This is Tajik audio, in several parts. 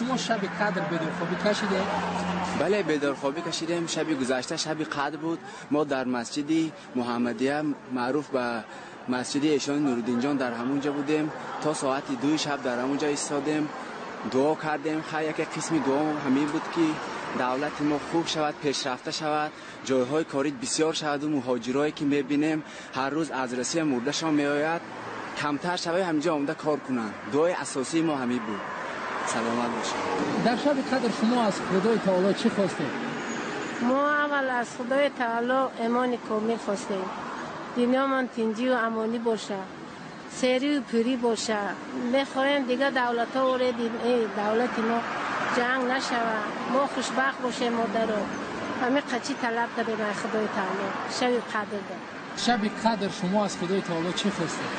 Шумо шаби қадр бедорхобӣ кашидед? Бале, бедорхобӣ кашидем. Шаби гузашта шаби қадр буд. Мо дар масҷиди Муҳаммадия, маъруф ба масҷиди эшони Нуриддинҷон, дар ҳамон ҷо будем. То соати 2 шаб дар ҳамон ҷо истодем, дуо кардем. Хайр, яке қисми дуо ҳамин буд, ки давлати мо хуб шавад, пешрафта шавад, ҷойҳои корӣ бисёр шавад ва муҳоҷирое ки мебинем ҳар рӯз аз Русия мурдашон меояд, камтар шавад, ҳаминҷо омада кор кунанд. Дуои асосии мо ҳамин буд. Саломат бошед. Дар шаби қадр шумо аз Худои Таоло чӣ хостед? Мо аввал аз Худои Таоло имони комил хостем. Дунёмон тинҷӣ ва амонӣ бошад, серию пурӣ бошад. Мехоҳем дигар давлатҳо давлати мо ҷанг нашавад, мо хушбахт бошем. Модаро, ҳамин қачи талаб кардем аз Худои Таоло шаби қадр. Шаби қадр шумо аз Худои Таоло чӣ хостед?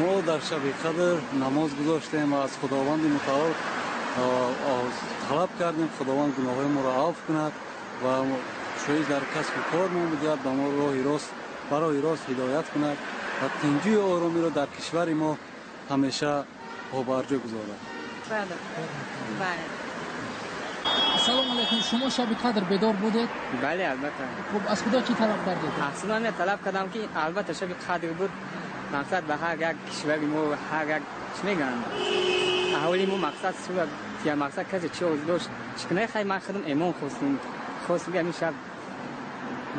Мо дар шаби қадр намоз гузоштем ва аз Худованди Мутаол талаб кардем, Худованд гуноҳҳои моро афв кунад ва шоист дар касбу кор мо бидиҳад, ба мо роҳи рост, ба роҳи рост ҳидоят кунад ва тинҷию оромиро дар кишвари мо ҳамеша побарҷо гузорад. Ассалому алайкум. Шумо шаби қадр бедор будед? Бале, албатта. Хуб, аз Худо чӣ талаб кардед? Аз Худо ман талаб кардам, ки албатта шаби қадр буд, мақсад ба ҳар як кишвари мо, ҳар як, чӣ мегӯянд, аҳолии мо, мақсад сура я мақсад касе чӣ орзу дошт, чӣ кунай. Хай, ман худам имон хостум, ки ҳамин шаб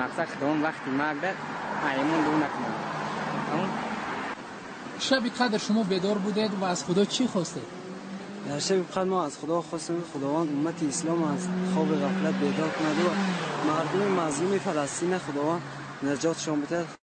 мақсад Худованд вақти марг дад, имон дур накунад. Шаби қадр шумо бедор будед ва аз Худо чӣ хостед? Дар шаби қадр мо аз Худо хостем, ки Худованд уммати ислом аз хоби ғафлат бедор кунад ва мардуми мазлуми Фаластина Худованд наҷотшон бидиҳад.